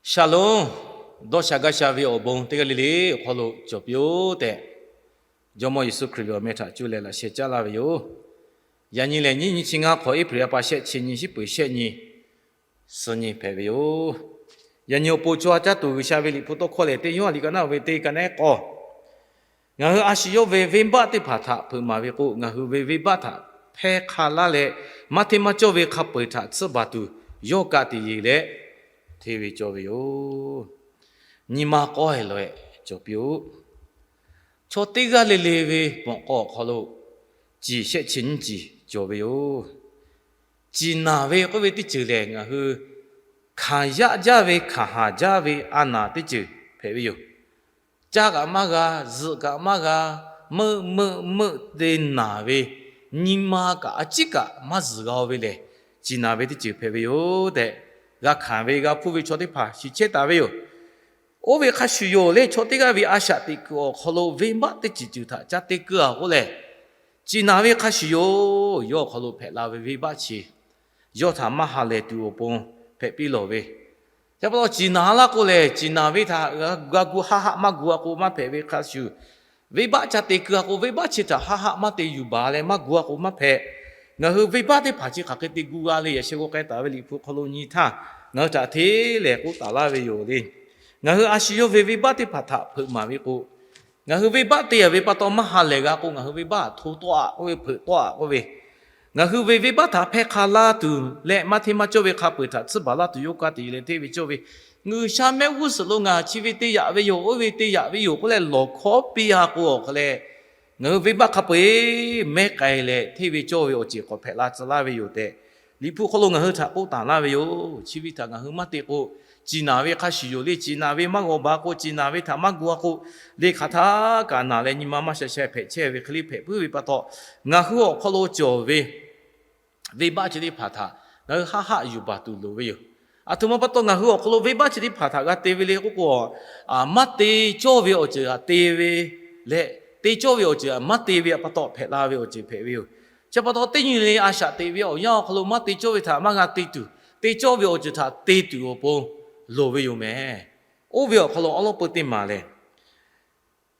Shalom. Dawˇ sha gaˇ sha ve awˬ bon teˇ g'aˇ le le awˬ hk'aw lo cawˬ piˇ-oˆ tehꞈ, Jawˇmawˇ Yeˍsuˆ Hkriꞈ ve awˬ meh htaꞈ cuˇ leh laꞈ sheh caˉ laˇ ve yoˬ. Yaꞈ nyi lehˬ, nyiˇ nyi chi ngaˇ hk'awꞈ April a pa shehˆ chi nyi, shiˉ peuˍ shehˆ nyi, suh nyi hpehꞈ ve yoˬ. Yaꞈ nyi awˬ pon co ha caˇ tuˬ G'uiˬsha ve Liꞈ hpu tawˇ hkawˇ lehˬ, teˇ Yoˇhanˬ liꞈ ka naˉ ve teˇ ka nehˉ k'awˇ, ngaˬ hui a shu yawˇ ve venˇbaˆ teˇ hpaˍ htaꞈ hpeuꞈ maˍ ve k'o, ngaˬ hui ve venˇbaˆ htaꞈ hpehˇ hk'a laˇ leh, maˇ hteˇ maˇ cawˇ ve hk'a peu-eˬ htaꞈ tsuhˇ baˬ tuˬ yawˇ ka tiꞈ yeˬ leh hteˇ ve cawˇ ve yoˬ. Nyi ma k'awehˬ lawehꞈ cawˬ piˇ-oˆ. Chaw teˇ g'aˇ le le ve mawꞈ k'aw awˬ hk'aw lo ciˬ shehˆ chi nyiˇ ciˬ cawˬ ve yoˬ. Ciˬ naˬ ve k'oˆ ve teˇ ceuˬ lehˬ, ngaˬ hui hkanˍ yaˆ jaˇ ve, hkanˍ haˍ jaˇ ve a naˬ teˇ ceuˬ hpehꞈ ve yoˬ. Caˇ kaꞈ maˇ g'a, zuhꞈ kaꞈ maˇ g'a, meuˆ meuˆ meuˆ te naˬ ve, nyi ma kaꞈ a ciˉ kaꞈ maˇ zuhˬ g'a-o ve lehˬ, ciˬ naˬ ve teˇ ceuˬ hpehꞈ ve yoˬ tehꞈ, g'a hkanˍ ve g'a hpuˇ ve chaw teˇ hpaˍ shiˍ chehˇ taˍ ve yoˬ. Oˇ ve hk'a shuˍ yoˬ le, chaw teˇ g'aˇ ve a shaꞈ teꞈ kuiˬ awˬ hk'aw lo venˇbaˆ teˇ ceuˬ ceuˬ htaꞈ ca te keu-a k'oˆ lehˬ, ciˬ naˬ ve hk'a shuˍ yoˬ. Yawˇ awˬ hk'aw lo hpehꞈ la ve venˇbaˆ chi yawˇ htaꞈ maˇ ha lehˬ tuˬ awˬ pon hpehꞈ piˇ lawˬ ve. Chi pa taw ciˬ naˬ laˇ k'o lehˬ, ciˬ naˬ ve htaꞈ g'a gu haˆ haˆ maˇ gu-a k'o maˇ hpehꞈ ve hk'a shuˍ, venˇbaˆ ca te keu-a k'o, venˇbaˆ chi htaꞈ haˆ haˆ maˇ te yuˬ baˬ leh maˇ gu-a k'o maˇ hpehꞈ. Ngaˬ hui venˇbaˆ teˇ hpaˍ chi hk'aˬ hk'e te gu g'a le, yaꞈ sheh g'aw k'ai taˍ ve Liꞈ hpu hk'aw lo nyi htaˇ, ngaˬ hui htaꞈ hteˇ lehˬ k'oˆ taˍ laˇ ve yoˬ le. Ngaˬ hui a shu yawˇ ve venˇbaˆ teˇ hpaˍ htaꞈ hpeuꞈ maˍ ve k'o, ngaˬ hui venˇbaˆ te-a ve pa taw maˇ ha lehˬ g'a k'o, ngaˬ hui venˇbaˆ htaꞈ hto tawˆ-a k'oˆ ve, hpeuꞈ tawˆ-a k'oˆ ve, ngaˬ hui ve venˇbaˆ htaꞈ hpehˇ hk'a laˇ tuˬ leh maˇ hteˇ maˇ cawˇ ve hk'a peu-eˬ htaꞈ tsuhˇ baˬ laˇ tuˬ yawˇ ka tiꞈ yeˬ leh hteˇ ve cawˇ ve, G'uiˬsha mehˆ g'uˇ suhˍ lo ngaˬ chi ve te yaꞈ ve yoˬ, oˇ ve te yaꞈ ve yoˬ k'oˆ leh lawˬ hkawˉ piˇ-a k'o awˬ hk'aw leh, ngaˬ hui venˇbaˆ hk'a peu-eˬ mehˉ k'ai leh hteˇ ve cawˇ ve awˬ ceuˬ k'awꞈ hpehꞈ la tcuh laˇ ve yoˬ tehꞈ, Liꞈ hpu hk'aw lo ngaˬ hui htaꞈ k'oˆ taˍ laˇ ve yoˬ. Chi ve htaꞈ ngaˬ hui maˇ te k'o, ciˬ naˬ ve hk'a shuˍ yoˬ le. Ciˬ naˬ ve maˇ g'aw baˬ k'o, ciˬ naˬ ve htaꞈ maˇ gu-a k'o, le hk'aˬ htaˇ kaꞈ naˬ leh nyi ma maˇ sha sha hpehꞈ chehˇ ve hk'e le hpehꞈ puiˉ ve pa taw, ngaˬ hui awˬ hk'aw lo cawˬ ve venˇbaˆ chi teˇ hpaˍ htaꞈ ngaˬ hui haˆ haˆ yuˬ baˬ tuˬ loˍ ve yoˬ. Aˬ htoꞈ ma pa taw ngaˬ hui awˬ hk'aw lo venˇbaˆ chi teˇ hpaˍ htaꞈ g'a te ve le k'oˆ k'o, maˇ te cawˇ ve awˬ ceuˬ htaꞈ te ve leh, te cawˇ ve awˬ ceuˬ htaꞈ maˇ te ve pa taw hpehꞈ la ve awˬ ceuˬ hpehꞈ ve yoˬ. Chi pa taw teˇ nyi le a shaꞈ teꞈ ve awˬ yanˇ awˬ hk'aw lo maˇ te cawˇ ve htaꞈ maˇ g'a te tuˬ, te cawˇ ve awˬ ceuˬ htaꞈ te tuˬ awˬ pon loˍ ve yoˬ mehˍ. Oˇ ve awˬ hk'aw lo awˉ lawˉ peu teˇ maˬ lehˬ,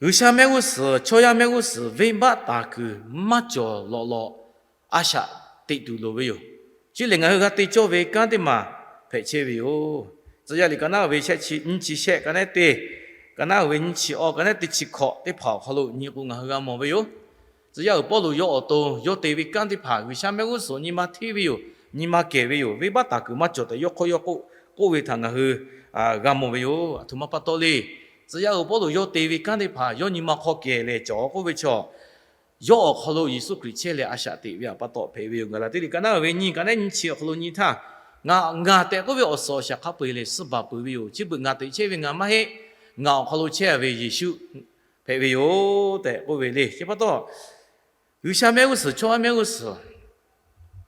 G'uiˬsha mehˆ g'uˇ suhˍ, chaw yaˇ mehˆ g'uˇ suhˍ venˇbaˆ taˍ kuiˬ maˇ cawˬ lawꞈ lawꞈ a shaꞈ teꞈ tuˬ loˍ ve yoˬ. Chi lehˬ ngaˬ hui g'a te cawˇ ve kanˉ teˇ maˬ hpehꞈ chehˇ ve yoˬ. Tcuh yaˇ liꞈ ka naˉ ve shehˆ chi nyiˇ chi shehˆ, ka nehˉ teˇ, ka naˉ ve nyiˇ chi awˇ, ka nehˉ teˇ chi hkawꞈ teˇ hpaˍ awˬ hk'aw lo nyi k'o ngaˬ hui g'a mawˬ ve yoˬ. Tcuh yaˇ uiˍ Pawˇluꞈ yawˇ awˬ to yawˇ te ve kanˉ teˇ hpaˍ G'uiˬsha mehˆ g'uˇ suhˍ nyi ma hteˇ ve yoˬ, nyi ma kehˬ ve yoˬ, venˇbaˆ taˍ kuiˬ maˇ cawˬ tehꞈ yawˇ hk'aw yawˇ k'oˆ ve htaꞈ ngaˬ hui g'a mawˬ ve yoˬ. Aˬ htoꞈ ma pa taw le. Tcuh yaˇ uiˍ Pawˇluꞈ yawˇ te ve kanˉ teˇ hpaˍ yawˇ nyi ma hk'aw kehˬ leh cawˬ k'oˆ ve chaw, yawˇ awˬ hk'aw lo Yeˍsuˆ Hkriꞈ chehˇ leh a shaꞈ teꞈ ve pa taw hpehꞈ ve yoˬ. Gaˍlaˍtiˆ liꞈ ka naˉ ve nyiˇ, ka nehˉ nyiˇ chi awˬ hk'aw lo nyi htaˇ, ngaˬ, ngaˬ tehꞈ k'oˆ ve awˬ suhˍ awˬ shaˍ hk'a peu-eˬ lehˬ suhˆ baˬ peuˬ ve yoˬ. Chi beuꞈ ngaˬ teꞈ chehˇ ve ngaˬ maˇ heˆ. Ngaˬ awˬ hk'aw lo chehˇ ve Yeˍsuˆ hpehꞈ ve yoˬ tehꞈ k'oˆ ve le. Chi pa taw, G'uiˬsha mehˆ g'uˇ suhˍ, chaw yaˇ mehˆ g'uˇ suhˍ,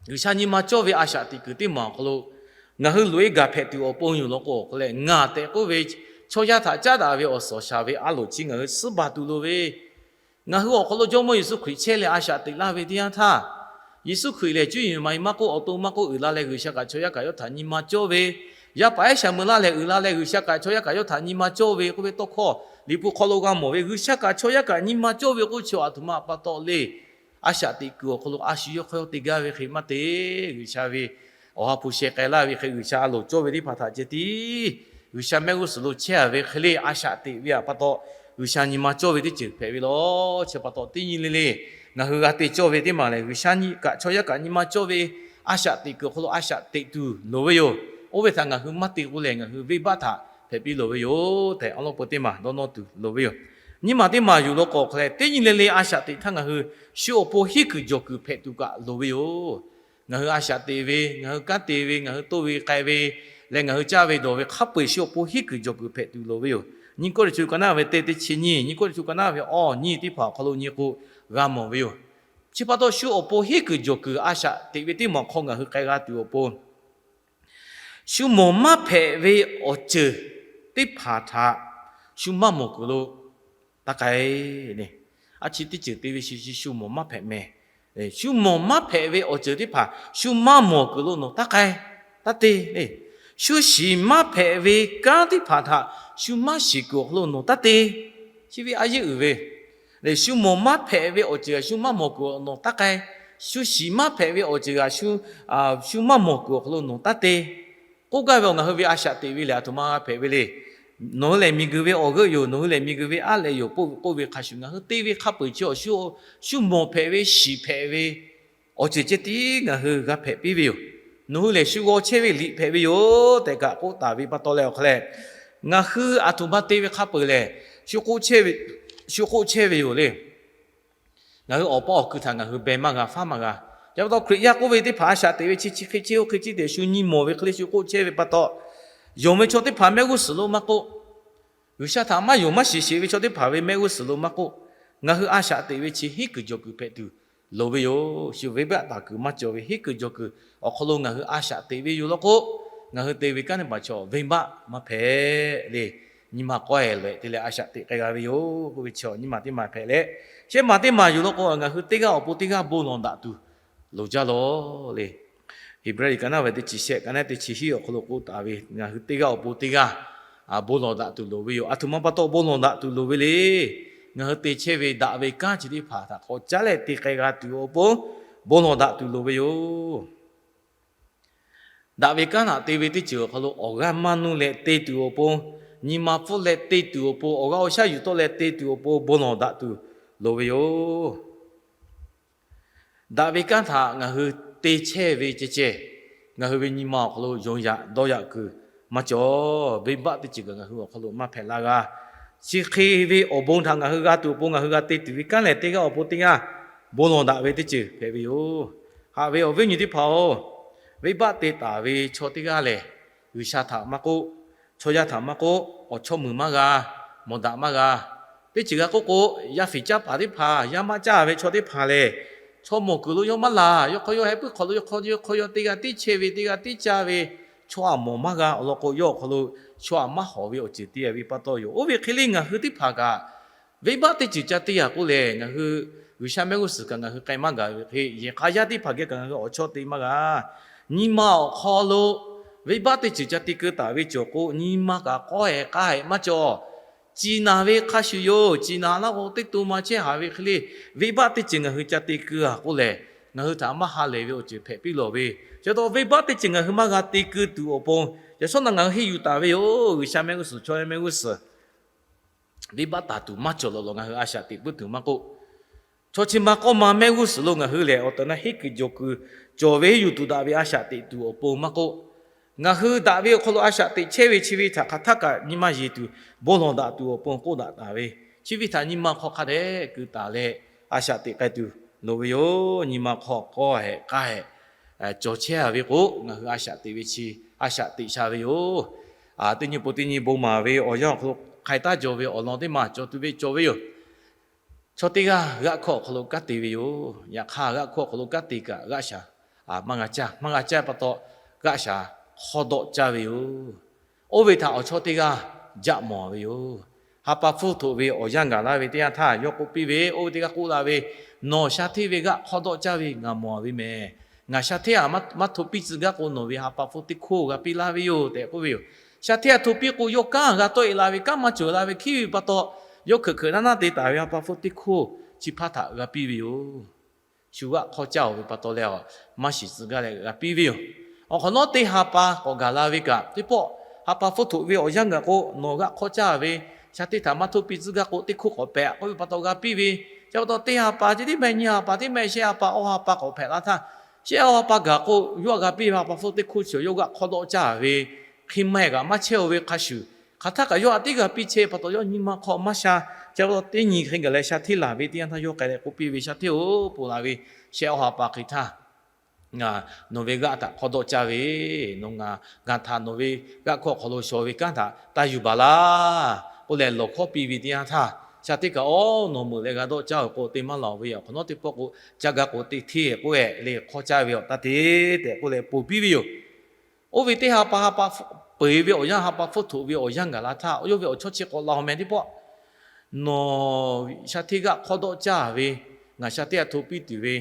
G'uiˬsha nyi ma cawˇ ve a shaꞈ teꞈ kuiˬ teˇ maˬ awˬ hk'aw lo ngaˬ hui loꞈ-e gaˬ hpehꞈ tuˬ awˬ pon yoˬ law k'o, awˬ hk'aw leh ngaˬ tehꞈ k'oˆ ve chaw yaˇ htaꞈ caˉ daꞈ ve awˬ suhˍ awˬ shaˍ ve a loˍ chi ngaˬ hui suhˆ baˬ tuˬ loˍ ve, ngaˬ hui awˬ hk'aw lo Jawˇmawˇ Yeˍsuˆ Hkriꞈ chehˇ leh a shaꞈ teꞈ laˇ ve teˇ yanˇ htaˇ, Yeˍsuˆ Hkriꞈ lehˬ cuˇ yiˍ maˍ yiˍ maˇ k'oˆ, awˬ to maˇ k'oˆ uiˍ la leh G'uiˬsha kaꞈ chaw yaˇ kaꞈ yawˇ htaꞈ nyi ma cawˇ ve, yaˇ paˍ ehˉ shaˍ meuꞈ laˇ leh uiˍ la leh G'uiˬsha kaꞈ chaw yaˇ kaꞈ yawˇ htaꞈ nyi ma cawˇ ve k'oˆ ve tawˇ hkawˇ Liꞈ hpu hk'aw lo g'a mawˬ ve, G'uiˬsha kaꞈ chaw yaˇ kaꞈ nyi ma cawˇ ve k'oˆ chi aˬ htoꞈ ma pa taw le. A shaꞈ teꞈ kuiˬ awˬ hk'aw lo a shu yawˇ hk'aw yawˇ te gaˇ ve hk'e maˇ te. G'uiˬsha ve awˬ ha hpu sheh k'ai laˇ ve hk'e G'uiˬsha a loˍ cawˇ ve teˇ hpaˍ htaꞈ ceh tiˉ G'uiˬsha mehˆ g'uˇ suhˍ lo chehˇ-a ve hk'e le a shaꞈ teꞈ ve pa taw, G'uiˬsha nyi ma cawˇ ve teˇ ceuˬ hpehꞈ ve law. Chi pa taw teˇ nyi le le ngaˬ hui g'a te cawˇ ve teˇ maˬ lehˬ, G'uiˬsha nyi kaꞈ chaw yaˇ kaꞈ nyi ma cawˇ ve a shaꞈ teꞈ kuiˬ awˬ hk'aw lo a shaꞈ teꞈ tuˬ loˍ ve yoˬ. Oˇ ve htaꞈ ngaˬ hui maˇ te k'o lehˬ, ngaˬ hui venˇbaˆ htaꞈ hpehꞈ piˇ loˍ ve yoˬ tehꞈ awˉ lawˉ peu teˇ maˬ dawˇ nawˇ tuˬ loˍ ve yoˬ. Nyiˇ maˬ teˇ maˬ yuˬ law k'o hk'a leh, teˇ nyi le le a shaꞈ teꞈ htaˇ ngaˬ hui shu awˬ pon hiˉ kuiˬ jawˬ kuiˬ hpehꞈ tuˬ kaꞈ loˍ ve yoˬ. Ngaˬ hui a shaꞈ teꞈ ve, ngaˬ hui kanˉ te ve, ngaˬ hui toˇ ve k'ai ve leh ngaˬ hui caˇ ve dawˬ ve hk'a peu-eˬ shu awˬ pon hiˉ kuiˬ jawˬ kuiˬ hpehꞈ tuˬ loˍ ve yoˬ. Nyiˇ Kawˇrenˍhtuˆ ka naˉ ve teˇ, teˇ chi nyiˇ, Nyiˇ Kawˇrenˍhtuˆ ka naˉ ve awˇ nyiˇ teˇ hpaˍ awˬ hk'aw lo nyi k'o g'a mawˬ ve yoˬ. Chi pa taw shu awˬ pon hiˉ kuiˬ jawˬ kuiˬ a shaꞈ teꞈ ve teˇ maˬ hk'aw ngaˬ hui k'ai g'a tuˬ awˬ pon, shu mawˬ maˇ hpehꞈ ve awˬ ceuˬ teˇ hpaˍ htaꞈ shu maˇ mawˬ kuiˬ lo taˇ k'ai. A chi teˇ ceuˬ te ve shu, shu mawˬ maˇ hpehꞈ mehˍ. Shu mawˬ maˇ hpehꞈ ve awˬ ceuˬ teˇ hpaˍ shu maˇ mawˬ kuiˬ lo nawˬ taˇ k'ai, taˇ te le. Shu shiˍ maˇ hpehꞈ ve kanˉ teˇ hpaˍ htaꞈ shu maˇ shiˍ kuiˬ awˬ hk'aw lo nawˬ taˇ te. Chi ve a yeˇ uiˍ ve le. Shu mawˬ maˇ hpehꞈ ve awˬ ceuˬ g'aꞈ shu maˇ mawˬ kuiˬ awˬ nawˬ taˇ k'ai. Shu shiˍ maˇ hpehꞈ ve awˬ ceuˬ g'aꞈ shu maˇ mawˬ kuiˬ awˬ hk'aw lo nawˬ taˇ te. K'oˆ gaˇ ve awˬ, ngaˬ hui ve a shaꞈ teꞈ ve lehˬ, aˬ htoꞈ ma g'a hpehꞈ ve le. Nawˬ hui lehˬ miˬguiˬ ve awˬ g'euˆ yoˬ. Nawˬ hui lehˬ miˬguiˬ ve aˉ leh yoˬ k'oˆ ve hk'a shuˍ, ngaˬ hui te ve hk'a peu-eˬ chi awˬ shu mawˬ hpehꞈ ve, shiˍ hpehꞈ ve awˬ ceuˬ ceh tiˉ ngaˬ hui g'a hpehꞈ piˇ ve yoˬ. Nawˬ hui lehˬ shu g'aw chehˇ ve liꞈ hpehꞈ ve yoˬ tehꞈ kaꞈ k'oˆ taˍ ve pa taw leh awˬ hk'a leh, ngaˬ hui aˬ htoꞈ ma te ve hk'a peu-eˬ lehˬ, shu k'oˆ chehˇ ve yoˬ le. Ngaˬ hui awˬ paˇ awˬ kui htaꞈ ngaˬ hui beh maˇ g'a, faˉ maˇ g'a. Chi pa taw Hkriꞈ yaˇ k'oˆ ve teˇ hpaˍ a shaꞈ teꞈ ve chi chi hk'e chehˇ oˇ hk'e chi teꞈ shu nyi mawˬ ve hk'e le shu k'oˆ chehˇ ve pa taw, yonˍ ve chaw teˇ hpaˍ mehˆ g'uˇ suhˍ lo maˇ k'oˆ, G'uiˬsha htaꞈ maˇ yonˍ maˇ shiˍ sheˍ ve chaw teˇ hpaˍ ve mehˆ g'uˇ suhˍ lo maˇ k'oˆ, ngaˬ hui a shaꞈ teꞈ ve chi henˉ kuiˬ jawˬ kuiˬ hpehꞈ tuˬ loˍ ve yoˬ. Shu venˇbaˆ taˍ kuiˬ maˇ cawˬ ve henˉ kuiˬ jawˬ kuiˬ awˬ hk'aw lo ngaˬ hui a shaꞈ teꞈ ve yoˬ law k'o, ngaˬ hui te ve kanˉ teˇ hpaˍ chaw venˇbaˆ maˇ hpehꞈ le. Nyi ma k'awehˬ leh te leh a shaꞈ teꞈ k'ai g'a ve yoˬ k'oˆ ve chi nyi ma teˇ maˬ hpehꞈ leh, shehˆ maˬ teˇ maˬ yoˬ law k'o, ngaˬ hui teˇ g'aˇ awˬ pon teˇ g'aˇ bon lawˬ daꞈ tuˬ loˍ jaˇ law le. Heˍbrehˇ liꞈ ka naˉ ve teˇ chi shehˆ, ka naˉ teˇ chi hiˉ awˬ hk'aw lo k'oˆ taˍ ve, ngaˬ hui teˇ g'aˇ awˬ pon teˇ g'aˇ bon lawˬ daꞈ tuˬ loˍ ve yoˬ. Aˬ htoꞈ ma pa taw bon lawˬ daꞈ tuˬ loˍ ve le. Ngaˬ hui te chehˇ ve daꞈ ve kanˉ chi teˇ hpaˍ htaꞈ k'awꞈ caˉ leh te k'ai g'a tuˬ awˬ pon bon lawˬ daꞈ tuˬ loˍ ve yoˬ. Daꞈ ve kanˉ htaꞈ te ve teˇ ceuˬ awˬ hk'aw lo awˬ g'aˇ maˇ nuˇ leh te tuˬ awˬ pon, nyi ma pfuhˇ leh te tuˬ awˬ pon, awˬ g'aˇ awˬ shaˉ yuˬ tawˆ leh te tuˬ awˬ pon bon lawˬ daꞈ tuˬ loˍ ve yoˬ. Daꞈ ve kanˉ htaꞈ ngaˬ hui te chehˇ ve ceh ceh, ngaˬ hui ve nyi ma awˬ hk'aw lo yonˍ yaꞈ dawˇ yaꞈ kuiˬ maˇ cawˬ. Venˇbaˆ teˇ ceuˬ kaꞈ ngaˬ hui awˬ hk'aw lo maˇ hpehꞈ la g'a. Chi hk'e ve awˬ bon htaꞈ ngaˬ hui g'a tuˬ awˬ pon ngaˬ hui g'a te tuˬ ve kanˉ lehˬ, teˇ g'aˇ awˬ pon teˇ g'aˇ bon lawˬ daꞈ ve teˇ ceuˬ hpehꞈ ve yoˬ. Haꞈ ve awˬ viˉ awˬ nyi teˇ hpaˍ-oˬ, venˇbaˆ te taˍ ve chaw teˇ g'aˇ lehˬ, G'uiˬsha htaꞈ maˇ k'oˆ, chaw yaˇ htaꞈ maˇ k'oˆ, awˬ chawˇ meuˍ maˇ g'a, mawˬ daꞈ maˇ g'a. Teˇ ceuˬ g'a k'oˆ k'o, yaˇ fiˍ caˇ paˍ teˇ hpaˍ, yaˇ maˇ caˇ ve chaw teˇ hpaˍ lehˬ, chaw mawˬ kuiˬ lo yawˇ maˇ laˬ. Yawˇ hk'aw yawˇ heh puiˉ hk'awꞈ lo yawˇ hk'aw yawˇ teˇ g'aˇ tiˉ chehˇ ve, teˇ g'aˇ tiˉ caˇ ve, chaw aꞈ mawˬ maˇ g'a awˬ lawn k'o, yawˇ awˬ hk'aw lo chaw aꞈ maˇ hawˍ ve awˬ ceuˬ te ve pa taw yoˬ. Oˇ ve hk'e le ngaˬ hui teˇ hpaˍ kaꞈ, venˇbaˆ teˇ ceuˬ ca te g'a k'oˆ lehˬ, ngaˬ hui G'uiˬsha mehˆ g'uˇ suhˍ kaꞈ ngaˬ hui k'ai maˇ gaˬ ve hk'e, yehˬ hk'a yaˇ teˇ hpaˍ geh kaꞈ ngaˬ hui awˬ chawˇ te maˇ g'a. Nyi ma awˬ hk'aw lo venˇbaˆ teˇ ceuˬ ca te keu taˍ ve cawˬ k'o, nyi ma kaꞈ k'awehˬ k'ai maˇ cawˬ. Ciˍ naˍ ve hk'a shuˍ yoˬ. Ciˍ naˍ laˇ k'o, teˇ to ma chehˇ haˍ ve hk'e le, venˇbaˆ teˇ ceuˬ ngaˬ hui ca te keu a k'oˆ lehˬ, ngaˬ hui htaꞈ maˇ ha lehˬ ve awˬ ceuˬ hpehꞈ piˇ lawˬ ve. Chi pa taw venˇbaˆ teˇ ceuˬ ngaˬ hui maˇ g'a te keu tuˬ awˬ pon, yaꞈ shawˉ naꞈ ngaˬ hui henˇ yuˬ taˍ ve yoˬ. G'uiˬsha mehˆ g'uˇ suhˍ, chaw yaˇ mehˆ g'uˇ suhˍ venˇbaˆ taˍ tuˬ maˇ cawˬ lawˬ lawˬ ngaˬ hui a shaꞈ teꞈ puiˉ tuˬ maˇ k'oˆ, chaw chi ma k'awˇ ma mehˆ g'uˇ suhˍ lo ngaˬ hui lehˬ awˬ tehˬ na henˇ kuiˬ jawˬ kuiˬ cawˬ ve henˇ yuˬ tuˬ daꞈ ve a shaꞈ teꞈ tuˬ awˬ pon maˇ k'oˆ, ngaˬ hui daꞈ ve awˬ hk'aw lo a shaꞈ teꞈ chehˇ ve chi ve htaꞈ hk'aˬ htaˇ kaꞈ nyi ma yeˬ tuˬ bon lawˬ daꞈ tuˬ awˬ pon k'oˆ daꞈ taˍ ve, chi ve htaꞈ nyi ma hk'aw hk'a dehꞈ keu taˍ leh a shaꞈ teꞈ k'ai tuˬ loˍ ve yoˬ. Nyi ma hk'aw k'awehˬ k'ai cawˬ chehˇ a ve k'o, ngaˬ hui a shaꞈ teꞈ ve chi a shaꞈ teꞈ sha ve yoˬ. Teˇ nyi pon teˇ nyi bon maˍ ve awˬ yanˇ awˬ hk'aw lo hk'ai taˇ jaw ve awˬ lawn teˇ maˬ cawˬ tuˬ ve cawˬ ve yoˬ. Chaw teˇ g'aˇ g'aˆ hkawˇ awˬ hk'aw lo kanˉ te ve yoˬ. Yaꞈ hk'aˇ, g'aˆ hkawˇ awˬ hk'aw lo kanˉ te kaꞈ g'aˆ shaˍ maˇ g'a caˇ. Maˇ g'a caˇ pa taw, g'aˆ shaˍ hk'awˇ dawˆ caˇ ve yoˬ. Oˇ ve htaꞈ awˬ chawˇ teˇ g'aˇ jaˆ mawˬ ve yoˬ. Ha pa hpfuhˇ htoꞈ ve awˬ yanˇ gaˬ laˇ ve teˇ yanˇ htaˇ, yawˇ k'oˆ piˇ ve, oˇ ve teˇ g'aˇ k'oˆ la ve, Nawˬ sha hteˇ ve g'aˆ hk'awˇ dawˆ caˇ ve ngaˬ mawˬ ve mehˬ. Ngaˬ sha hteˇ aꞈ maˇ hto piˇ tcuh gaˇ k'o, nawˬ ve ha pa hpfuhˇ teˇ hkoˇ g'a piˇ laˇ ve yoˬ tehꞈ k'oˆ ve yoˬ. Sha hteˇ aꞈ hto piˇ k'o, yawˇ kanˉ g'a tawˆ e la ve kanˉ maˇ cawˬ la ve hkiˉ ve pa taw, yawˇ hkeuꞈ hkeuꞈ naˉ naˉ te taˍ ve ha pa hpfuhˇ teˇ hkoˇ chi hpaˇ htaꞈ g'a piˇ ve yoˬ. Shu g'aˆ hk'awˇ caˇ oˬ ve pa taw leh, maˇ shiˍ tcuh gaˇ leh g'a piˇ ve yoˬ. Awˬ hk'awꞈ nawˉ teˇ ha pa k'awꞈ gaˬ la ve kaꞈ, teˇ pawˆ ha pa hpfuhˇ htoꞈ ve awˬ yanˇ gaˬ k'o, nawˬ g'aˆ hk'awˇ caˇ ve sha hteˇ htaꞈ maˇ hto piˇ tcuh gaˇ k'o, teˇ hkoˇ k'awꞈ pehꞈ k'oˆ ve pa taw g'a piˇ ve. Chi pa taw teˇ ha pa, chi teˇ mehˆ nyi ha pa, teˇ mehˆ shehˆ ha pa, awˬ ha pa k'awꞈ hpehꞈ la htaˇ, shehˆ awˬ ha pa gaˬ k'o, yawˇ g'a piˇ ve ha pa hpfuhˇ teˇ hkoˇ chi yawˇ g'aˆ hk'awˇ dawˆ caˇ ve hk'e maˇ heˆ kaꞈ maˇ chehˇ oˬ ve hk'a shuˍ, hk'aˬ htaˇ kaꞈ yawˇ htaꞈ teˇ g'a piˇ chehˇ pa taw, yawˇ nyi ma hk'aw maˇ sha. Chi pa taw teˇ nyi hk'e gaˬ leh sha hteˇ laˬ ve teˇ yanˇ htaˇ yawˇ k'ai leh k'oˆ piˇ ve, Sha hteˇ-oˬ, ponˬ la ve shehˆ awˬ ha pa hk'e htaˇ, nawˬ ve g'aˆ htaꞈ hk'awˇ dawˆ caˇ ve, nawˬ ngaˬ, ngaˬ htaꞈ nawˬ ve g'aˆ hkawˇ awˬ hk'aw lo shawˍ ve kanˉ htaꞈ taˇ yuˬ baˬ laˇ k'oˆ leh lawˬ hkawˇ piˇ ve teˇ yanˇ htaˇ, sha hteˇ kaꞈ, Awˉ, nawˬ meuꞈ leh g'a dawˆ caˇ oˬ k'o, te maˇ laˬ ve awˬ hk'awꞈ nawˉ teˇ pawˆ k'o, caˇ gaˇ k'o te hteˇ k'oˆ-e le, hk'awˇ caˇ ve awˬ taˇ te tehꞈ k'oˆ leh ponˬ piˇ ve yoˬ. Oˇ ve teˇ ha pa, ha pa peuˬ ve awˬ yanˇ, ha pa hpfuhˇ htoꞈ ve awˬ yanˇ gaˬ la htaˇ, yawˇ ve awˬ chawˇ chi k'awꞈ la-oˬ meh teˇ pawˆ, Nawˬ sha hteˇ g'aˆ hk'awˇ dawˆ caˇ ve, ngaˬ sha hteˇ aꞈ hto piˇ tuˬ ve,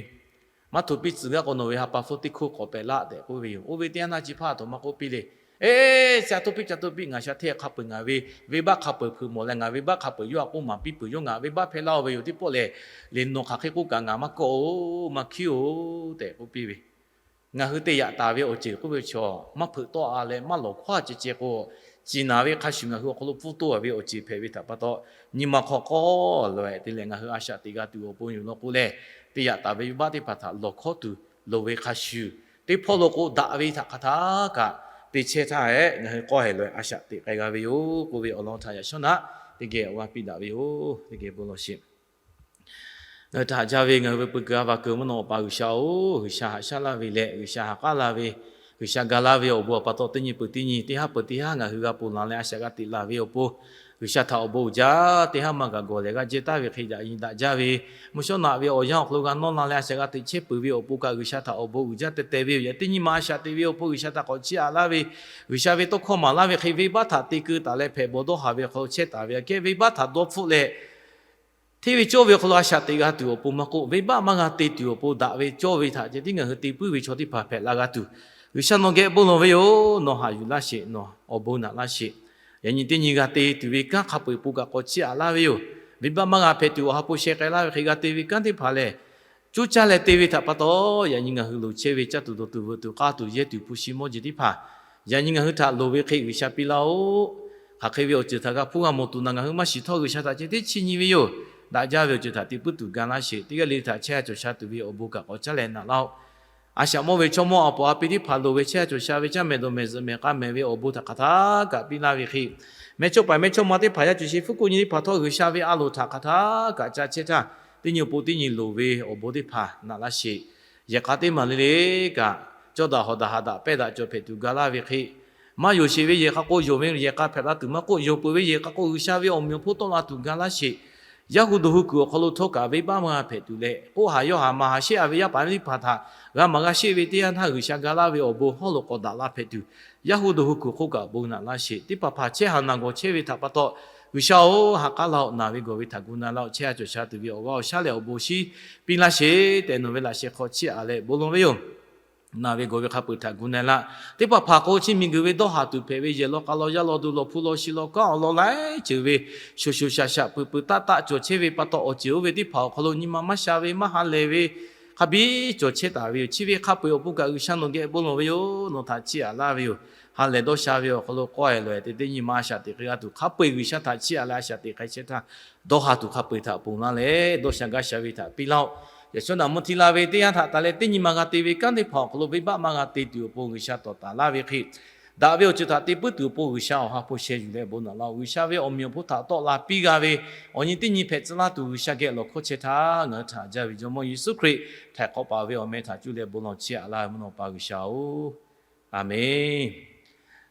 maˇ hto piˇ tcuh gaˇ k'o, nawˬ ve ha pa hpfuhˇ teˇ hkoˇ k'awꞈ pehꞈ laˇ tehꞈ k'oˆ ve yoˬ. Oˇ ve teˇ yanˇ htaˇ chi hpaˇ aˬ htoꞈ ma k'oˆ piˇ le. Eˬ, ca toˇ piˇ ca toˇ piˇ, ngaˬ sha hteˇ hk'a peu-eˬ ngaˬ ve venˇbaˆ hk'a peu-eˬ hpeuꞈ mawˬ leh, ngaˬ venˇbaˆ hk'a peu-eˬ yawˇ htaꞈ k'oˆ maˍ piˇ peuˬ, yawˇ ngaˬ venˇbaˆ hpehˇ laˇ-oˆ ve yoˬ teˇ pawˆ lehˬ, le nawˬ hk'aˬ hk'e k'oˆ kaꞈ ngaˬ maˇ kawˆ-o, maˇ hkiˉ-oˬ tehꞈ k'oˆ piˇ ve. Ngaˬ hui te yaꞈ taˍ ve awˬ ceuˬ k'oˆ ve chaw maˇ hpeuꞈ tawˆ-a leh maˇ lawˬ hkawˇ-a ceh ceh k'o, ciˍ naˍ ve hk'a shuˍ ngaˬ hui awˬ hk'aw lo pfuhˇ toˇ-a ve awˬ ceuˬ hpehꞈ ve htaꞈ pa taw, nyi ma hk'aw k'awˇ loꞈ-e te leh ngaˬ hui a shaꞈ teꞈ g'a tuˬ awˬ pon yoˬ law k'o lehˬ, te yaꞈ taˍ ve venˇbaˆ teˇ hpaˍ htaꞈ lawˬ hkawˇ tuˬ loˍ ve hk'a shuˍ, teˇ hpawˇ lo k'o daꞈ ve htaꞈ hk'aˬ htaˇ kaꞈ te chehˇ htaˇ-eˬ, ngaˬ hui k'awˇ-e loꞈ-e a shaꞈ teꞈ k'ai g'a ve yoˬ k'oˆ ve awˬ lawn htaꞈ yaꞈ shawˉ naꞈ teˇ geh awˬ g'aˇ piˇ daꞈ ve yoˬ. Teˇ geh bon lawˬ sheˍ. Ngaˬ hui htaꞈ haꞈ jaˇ ve ngaˬ hui ve peu kuiˬ a va kuiˬ mvuhˇ naw awˬ pa G'uiˬsha-oˬ, G'uiˬsha haꞈ shaˉ laˇ ve leh G'uiˬsha ha k'aˉ la ve, G'uiˬsha ga laˇ ve awˬ bon awˬ pa taw teˇ nyi peuˬ teˇ nyi teˇ haˉ peuˬ teˇ haˉ ngaˬ hui g'a ponˬ laˬ leh a shaꞈ g'a teꞈ laˬ ve awˬ pon, G'uiˬsha htaꞈ awˬ bon uiˍ jaˇ teˇ haˉ maˇ gaˬ gawˬ lehˬ g'a jehˇ taˍ ve hk'e yaꞈ nyi daꞈ jaˇ ve, mvuhˇ shawˉ naꞈ ve awˬ yanˇ awˬ hk'aw lo g'a nawˇ la leh a shaꞈ g'a teꞈ chehˇ peuˬ ve awˬ pon kaꞈ G'uiˬsha htaꞈ awˬ bon uiˍ jaˇ teh teh ve yoˬ. Yaꞈ teˇ nyi ma a shaꞈ teꞈ ve awˬ pon G'uiˬsha htaꞈ k'awꞈ chiˇ aꞈ laˇ ve, G'uiˬsha ve tawˇ hkawˇ maˍ laˇ ve hk'e venˇbaˆ htaꞈ te keu taˍ leh hpehꞈ bawˬ dawˇ haˍ ve awˬ hk'aw lo chehˇ taˍ ve aꞈ kehˉ venˇbaˆ htaꞈ dawˇ hpfuhˆ leh hteˇ ve cawˇ ve awˬ hk'aw lo a shaꞈ teꞈ g'a tuˬ awˬ pon maˇ k'oˆ, venˇbaˆ maˇ g'a te tuˬ awˬ pon daꞈ ve cawˇ ve htaꞈ ceh tiˉ ngaˬ hui te puiˉ ve chaw teˇ hpaˍ hpehꞈ la g'a tuˬ, G'uiˬsha nawˬ geh bon lawˬ ve yoˬ. Nawˬ haꞈ yuˬ laˇ sheˍ, nawˬ awˬ bon naꞈ laˇ sheˍ. Yaꞈ nyi teˇ nyi g'a te tuˬ ve kanˉ hk'a peu-eˬ pon kaꞈ k'awꞈ chiˇ aꞈ laˇ ve yoˬ. Venˇbaˆ maˇ g'a hpehꞈ tuˬ awˬ ha hpu sheh k'ai laˇ ve hk'e g'a te ve kanˉ teˇ hpaˍ lehˬ, coˇ caˇ leh te ve htaꞈ pa taw, yaꞈ nyi ngaˬ hui loˍ chehˇ ve caˇ tuˬ dawˬ tuˬ veuꞈ tuˬ k'aˇ tuˬ yehˇ tuˬ hpu shi mawˇ jeˬ teˇ hpaˍ, yaꞈ nyi ngaˬ hui htaꞈ loˍ ve hk'e G'uiˬsha piˇ laˇ-oˆ. Hk'aˬ hk'e ve awˬ ceuˬ htaꞈ g'a hpuˇ g'a mawˬ tuˬ naˬ ngaˬ hui maˇ shiˍ htawˇ G'uiˬsha htaꞈ ceh tiˉ chiˇ nyi ve yoˬ. Daꞈ jaˇ ve awˬ ceuˬ htaꞈ te puiˉ tuˬ ga laˇ sheˍ. Teˇ g'aˇ le htaꞈ chehˇ a cawˬ sha tuˬ ve awˬ bon kaꞈ k'awꞈ caˉ leh naꞈ laˇ-oˆ. A shaꞈ mawˇ ve chaw mawˇ a poˍ a pi teˇ hpaˍ loˍ ve chehˇ a cawˬ sha ve caˇ mehˍ dawˬ mehˍ zuhꞈ mehˍ k'a mehˍ ve awˬ bon htaꞈ hk'aˬ htaˇ kaꞈ piˇ laˇ ve hk'e, mehˇchawˇ paˍ mehˇchawˇma teˇ hpaˍ yaˇ cawˬ sheˍ hpu kuˬ nyi teˇ hpaˍ htawˇ G'uiˬsha ve a loˍ htaꞈ hk'aˬ htaˇ kaꞈ ca chehˇ htaˇ, teˇ nyi awˬ pon teˇ nyi loˍ ve awˬ bon teˇ hpaˍ naꞈ laˇ sheˍ. Yehˬ k'a teˇ maˬ le le kaꞈ, cawˇ daꞈ hawˍ daꞈ ha daꞈ pehˇ daꞈ cawˬ hpehꞈ tuˬ ga laˇ ve hk'e, maˇ yonˍ sheˍ ve yehˬ hk'a k'o yonˍ ve yehˬ k'a hpehꞈ la tuˬ maˇ k'oˆ, yonˍ peuˬ ve yehˬ hk'a k'o G'uiˬsha ve awˬ meꞈ awˬ hponˇ tawˆ la tuˬ ga laˇ sheˍ. Yaˇ hu dawˬ hu kuiˬ awˬ hk'aw lo htawˇ kaꞈ venˇbaˆ maˇ g'a hpehꞈ tuˬ leh, k'oˆ haˍ yawˇ haˍ maˍ haˍ sheˆ a ve yaˇ paˍ yaˇ miˇ teˇ hpaˍ htaꞈ g'a maˍ g'a sheˆ ve teˇ yanˇ htaˇ G'uiˬsha ga laˇ ve awˬ bon hawˉ lo k'awꞈ daꞈ la hpehꞈ tuˬ, yaˇ hu dawˬ hu kuiˬ hk'oˆ kaꞈ bon naꞈ laˇ sheˍ. Teˇ hpaˍ hpaˍ chehˇ haˍ naˬ gawˬ chehˇ ve htaꞈ pa taw, G'uiˬsha-oˬ, ha k'aˉ laˇ-oˆ. Naˬ ve gawˬ ve htaꞈ gu na laˇ-oˆ. Chehˇ a cawˬ sha tuˬ ve awˬ g'aˇ awˬ shaˉ leh awˬ bon shinˉ piˇ laˇ sheˍ tehꞈ nawˬ ve laꞈ sheh hk'aw chiˇ aꞈ leh bon lawˬ ve yoˬ. Naˬ ve gawˬ ve hk'a peu-eˬ htaꞈ gu na laˇ. Teˇ hpaˍ hpaˍ k'o chi miˬguiˬ ve dawˇ haˍ tuˬ hpehꞈ ve yehˬ law k'a law yaˇ law duˬ law hpu law shi law kanˉ awˬ lawn laiˉ ceuˬ ve shoˍ shoˍ shaˍ shaˍ peuˬ peuˬ taˆ taˆ cawˬ chehˇ ve pa taw, awˬ ceuˬ oˇ ve teˇ hpaˍ awˬ hk'aw lo nyi ma maˇ sha ve maˇ ha lehˬ ve hk'a biˇ cawˬ chehˇ taˍ ve yoˬ. Chi ve hk'a peu-eˬ awˬ pon kaꞈ G'uiˬsha nawˬ geh bon lawˬ ve yoˬ. Nawˬ htaꞈ chiˇ aꞈ laˇ ve yoˬ. Ha lehˬ dawˇ sha ve awˬ hk'aw lo k'awˇ-e loꞈ-e te teˇ nyi ma a shaꞈ teꞈ hk'e g'a tuˬ hk'a peu-eˬ G'uiˬsha htaꞈ chiˇ aꞈ leh a shaꞈ teꞈ hk'e chehˇ htaˇ, dawˇ ha tuˬ hk'a peu-eˬ htaꞈ ponˬ laˇ leh dawˇ sha gaˇ sha ve htaꞈ piˇ laˇ-oˆ. Yaꞈ shawˉ naꞈ mvuhˇ hti la ve teˇ yanˇ htaꞈ taˍ leh teˇ nyi ma g'a te ve kanˉ teˇ hpaˍ awˬ hk'aw lo venˇbaˆ maˇ g'a te tuˬ awˬ pon G'uiˬsha tawˍ taˍ laˇ ve hk'e, daꞈ ve awˬ ceuˬ htaꞈ te puiˉ tuˬ awˬ pon G'uiˬsha awˬ ha hpu sheh yuˬ leh bon naꞈ laˇ-oˆ. G'uiˬsha ve awˬ meꞈ awˬ hponˇ htaꞈ tawˆ la piˇ g'a ve awˬ nyi teˇ nyi hpehꞈ tcuh laˇ tuˬ G'uiˬsha geh lawˬ hkawˇ chehˇ htaˇ, ngaˬ hui htaꞈ haꞈ jaˇ ve Jawˇmawˇ Yeˍsuˆ Hkriꞈ htaiˍ hk'awꞈ paˍ ve awˬ meh htaꞈ cuˇ leh bon lawˬ chiˇ aꞈ laˇ ve mvuhˇ naw pa G'uiˬsha-oˬ, Aˍmenˇ.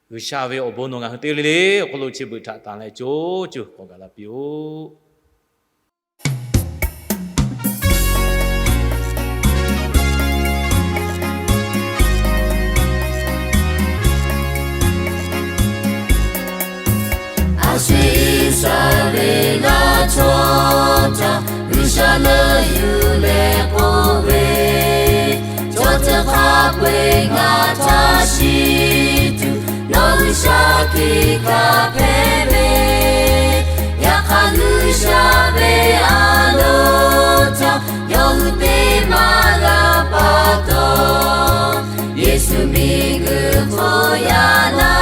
G'uiˬsha ve awˬ bon nawˬ ngaˬ hui teˇ g'aˇ le le awˬ hk'aw lo chi beuꞈ htaꞈ tanˬ leh co co k'awꞈ gaˬ la piˇ-oˆ. A shu Iˉsaˍreˍlaˆ chaw htaꞈ G'uiˬsha leuˆ yuˬ leh k'oˆ ve, chaw tcuh hk'a peu-eˬ ngaˬ htaꞈ shiˍ tuˬ, nawˬ G'uiˬsha hkiˆ kaꞈ hpehꞈ ve, yaꞈ hk'aˇ G'uiˬsha ve a loˍ htaꞈ yawˇ hui te maˇ g'a pa taw, Yeˍsuˆ miˬguiˬ hk'oˆ yaꞈ la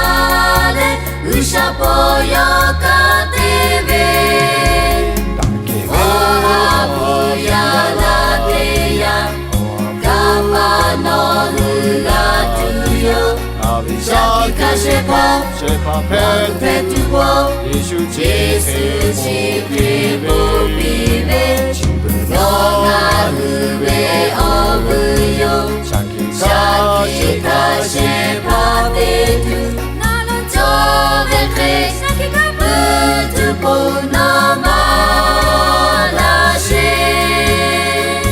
leh, G'uiˬsha paw yaw kaꞈ te ve, awˬ ha hpu yaꞈ la teˇ yanˇ, Kaˍpaˍnawˍ hui g'a tuˬ yoˬ. Shaˍ hkiˆ kaꞈ shehˍ hpaˇ, shehˍ hpaˇ hpehꞈ tuˬ hpehꞈ tuˬ k'o, Yeˍsuˆ chi Hkriꞈ k'oˆ piˇ ve, nawˬ ngaˬ hui ve awˬ g'euˆ yoˬ. Shaˍ hkiˆ kaꞈ shehˍ hpaˇ te tuˬ, nawˬ lo cawˬ ve hk'e, shaˍ hkiˆ kaꞈ peuˬ tuˬ k'o, nawˬ maˇ laˇ sheˍ.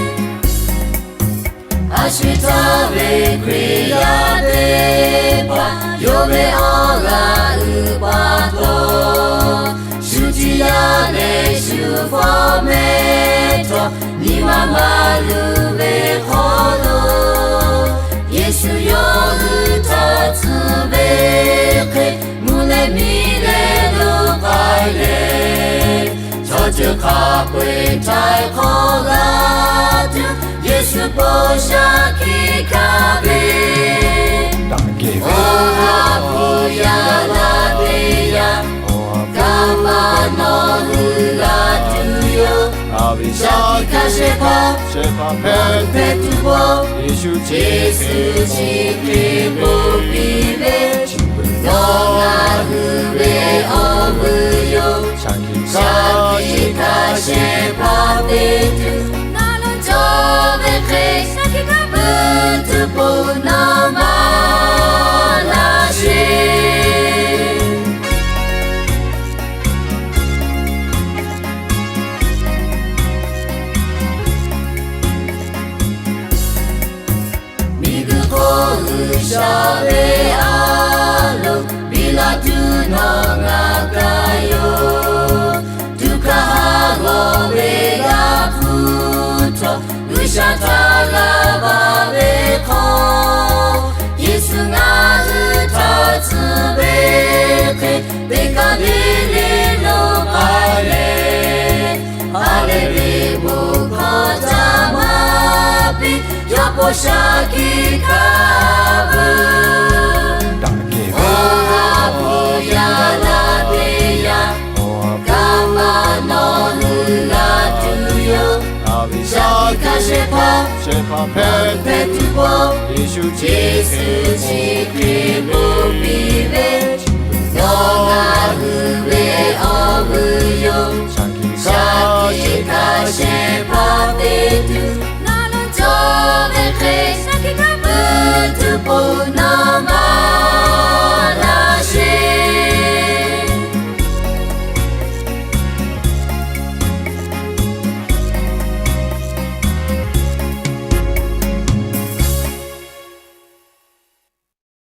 A shu htaˇ ve Hkriꞈ yaˇ teˇ hpaˍ yawˇ ve awˬ g'aˇ uiˍ pa taw, shu tiꞈ yaˇ leh shu fawˉ mehˆ htawˇ, nyi ma maˇ luˬ ve hk'aw lo, Yeˍsuˆ yawˇ hui htaꞈ tcuh ve hk'a peu-eˬ htaiˍ hk'awꞈ g'a tuˬ, Yeˍsuˆ po shaˍ hkiˆ hkanˍ ve, awˬ ha hpu yaˇ la teˇ yanˇ, Kaˍpaˍnawˍ hui g'a tuˬ yoˬ. Shaˍ hkiˆ hkanˍ shehˍ hpaˇ, shehˍ hpaˇ hpehꞈ tuˬ k'o, Yeˍsuˆ chi hk'e k'oˆ piˇ ve, Nawˬ ngaˬ hui ve awˬ vuiˬ yoˬ. Shaˍ hkiˆ hkanˍ shehˍ hpaˇ te tuˬ, na lo cawˬ ve hk'e, shaˍ hkiˆ hkanˍ puiˉ tuˬ po nawˬ maˇ laˇ sheˍ. Miˬguiˬ hk'oˆ G'uiˬsha ve a loˍ biˇ la tuˬ nawˬ ngaˬ kaꞈ yoˬ. Tuꞈ hkaˇ haˉ g'awˬ ve g'a hpuˇ htawˇ, G'uiˬsha htaꞈ g'a baˬ ve hk'aw, Yeˍsuˆ ngaˬ hui htaꞈ tcuh ve hk'e, teˇ kaˬ le le lo k'ai leh, ha lehˬ ve bon hkawˇ caˇ maˇ piˇ, yawˇ po shaˍ hkiˆ hkanˍ vuiˬ, awˬ ha hpu yaˇ la teˇ yanˇ, Kaˍpaˍnawˍ hui g'a tuˬ yoˬ. Shaˍ hkiˆ hkanˍ shehˍ hpaˇ, shehˍ hpaˇ hpehꞈ tuˬ po, Yeˍsuˆ chi hk'e